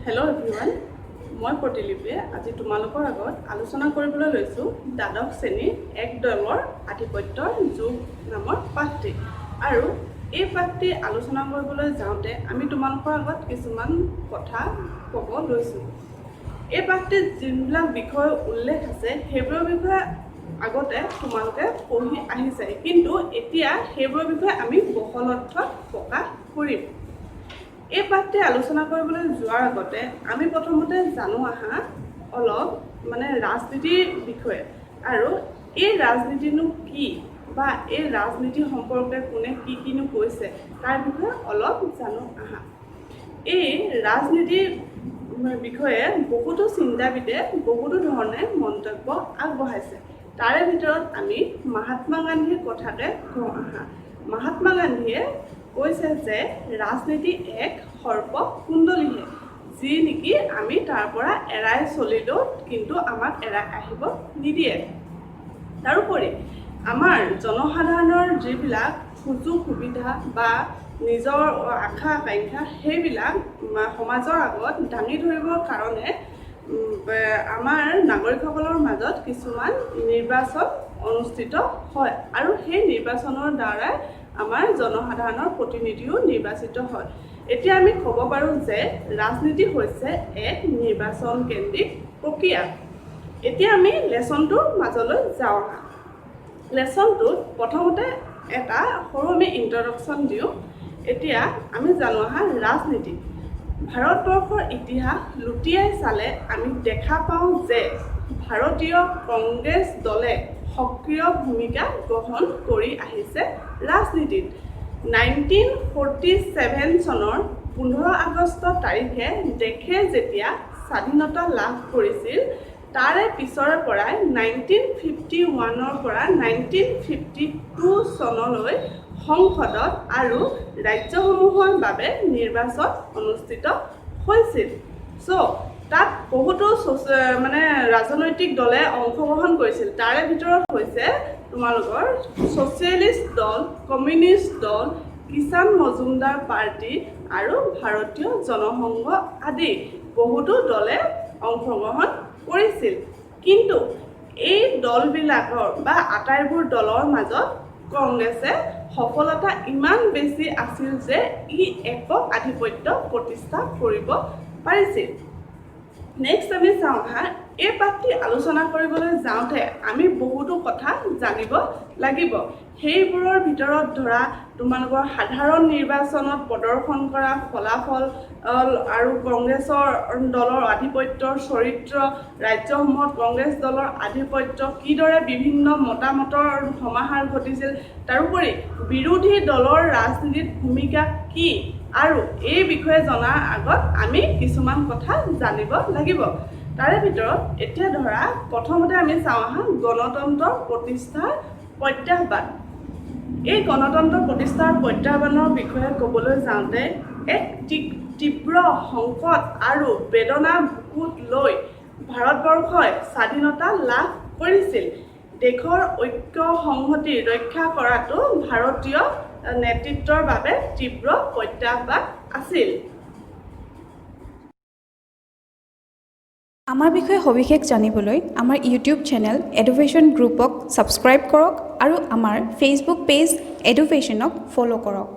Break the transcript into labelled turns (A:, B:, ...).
A: Hello' everyone, মই প্ৰতিলিপিয়ে আজি তোমালোকৰ আগত আলোচনা কৰিবলৈ লৈছোঁ দ্বাদশ শ্ৰেণীৰ এক দলৰ আধিপত্যৰ যুগ নামৰ পাঠটি। আৰু এই পাঠটি আলোচনা কৰিবলৈ যাওঁতে আমি তোমালোকৰ আগত কিছুমান কথা ক'ব লৈছোঁ। এই পাঠটিত যোনবিলাক বিষয় উল্লেখ আছে, সেইবোৰৰ বিষয়ে আগতে তোমালোকে পঢ়ি আহিছে, কিন্তু এতিয়া সেইবোৰৰ বিষয়ে আমি বহল অৰ্থত প্ৰকাশ কৰিম। এই পাঠটি আলোচনা কৰিবলৈ যোৱাৰ আগতে আমি প্ৰথমতে জানো আহা অলপ মানে ৰাজনীতিৰ বিষয়ে আৰু এই ৰাজনীতিনো কি বা এই ৰাজনীতি সম্পৰ্কে কোনে কি কিনো কৈছে, তাৰ বিষয়ে অলপ জানো আহা। এই ৰাজনীতিৰ বিষয়ে বহুতো চিন্তাবিদে বহুতো ধৰণে মন্তব্য আগবঢ়াইছে। তাৰে ভিতৰত আমি মহাত্মা গান্ধীৰ কথাকে কওঁ আহা। মহাত্মা গান্ধীয়ে কৈছে যে ৰাজনীতি এক সৰ্প কুণ্ডলীহে, যি নেকি আমি তাৰ পৰা এৰাই চলিলেও কিন্তু আমাক এৰাই আহিব নিদিয়ে। তাৰোপৰি আমাৰ জনসাধাৰণৰ যিবিলাক সুযোগ সুবিধা বা নিজৰ আশা আকাংক্ষা, সেইবিলাক সমাজৰ আগত দাঙি ধৰিবৰ কাৰণে আমাৰ নাগৰিকসকলৰ মাজত কিছুমান নিৰ্বাচন অনুষ্ঠিত হয় আৰু সেই নিৰ্বাচনৰ দ্বাৰাই আমাৰ জনসাধাৰণৰ প্ৰতিনিধিও নিৰ্বাচিত হয়। এতিয়া আমি ক'ব পাৰোঁ যে ৰাজনীতি হৈছে এক নিৰ্বাচন কেন্দ্ৰিক প্ৰক্ৰিয়া। এতিয়া আমি লেচনটোৰ মাজলৈ যাওঁ আহা। লেচনটোত প্ৰথমতে এটা সৰু আমি ইণ্ট্ৰডাকশ্যন দিওঁ। এতিয়া আমি জানো আহা ৰাজনীতি। ভাৰতবৰ্ষৰ ইতিহাস লুটিয়াই চালে আমি দেখা পাওঁ যে ভাৰতীয় কংগ্ৰেছ দলে সক্ৰিয় ভূমিকা গ্ৰহণ কৰি আহিছে ৰাজনীতিত। 1947 চনৰ 15 আগষ্ট তাৰিখে দেশে যেতিয়া স্বাধীনতা লাভ কৰিছিল, তাৰে পিছৰে পৰাই 1951ৰ পৰা 1952 চনলৈ সংসদত আৰু ৰাজ্যসমূহৰ বাবে নিৰ্বাচন অনুষ্ঠিত হৈছিল। চ' তাত বহুতো মানে ৰাজনৈতিক দলে অংশগ্ৰহণ কৰিছিল। তাৰে ভিতৰত হৈছে তোমালোকৰ ছ'চিয়েলিষ্ট দল, কমিউনিষ্ট দল, কিষাণ মজুমদাৰ পাৰ্টি আৰু ভাৰতীয় জনসংঘ আদি বহুতো দলে অংশগ্ৰহণ কৰিছিল। কিন্তু এই দলবিলাকৰ বা আটাইবোৰ দলৰ মাজত কংগ্ৰেছে সফলতা ইমান বেছি আছিল যে ই একক আধিপত্য প্ৰতিষ্ঠা কৰিব পাৰিছিল। নেক্সট আমি চাওঁ হা, এই পাঠটি আলোচনা কৰিবলৈ যাওঁতে আমি বহুতো কথা জানিব লাগিব। সেইবোৰৰ ভিতৰত ধৰা তোমালোকৰ সাধাৰণ নিৰ্বাচনত প্ৰদৰ্শন কৰা ফলাফল আৰু কংগ্ৰেছৰ দলৰ আধিপত্যৰ চৰিত্ৰ, ৰাজ্যসমূহত কংগ্ৰেছ দলৰ আধিপত্য কিদৰে বিভিন্ন মতামতৰ সমাহাৰ ঘটিছিল, তাৰোপৰি বিৰোধী দলৰ ৰাজনীতিত ভূমিকা কি আৰু এই বিষয়ে জনাৰ আগত আমি কিছুমান কথা জানিব লাগিব। তাৰে ভিতৰত এতিয়া ধৰা প্ৰথমতে আমি চাওঁ আহা গণতন্ত্ৰ প্ৰতিষ্ঠাৰ প্ৰত্যাহ্বান। এই গণতন্ত্ৰ প্ৰতিষ্ঠাৰ প্ৰত্যাহ্বানৰ বিষয়ে ক'বলৈ যাওঁতে এক তীব্ৰ সংকট আৰু বেদনা বুকুত লৈ ভাৰতবৰ্ষই স্বাধীনতা লাভ কৰিছিল। দেশৰ ঐক্য সংহতি ৰক্ষা কৰাটো ভাৰতীয় নেতৃত্বৰ বাবে তীব্ৰ প্ৰত্যাহ্বান আছিল।
B: আমাৰ বিষয়ে সবিশেষ জানিবলৈ আমাৰ ইউটিউব চেনেল এডুভেশ্যন গ্ৰুপক ছাবস্ক্ৰাইব কৰক আৰু আমাৰ ফেচবুক পেজ এডুভেশ্যনক ফ'ল' কৰক।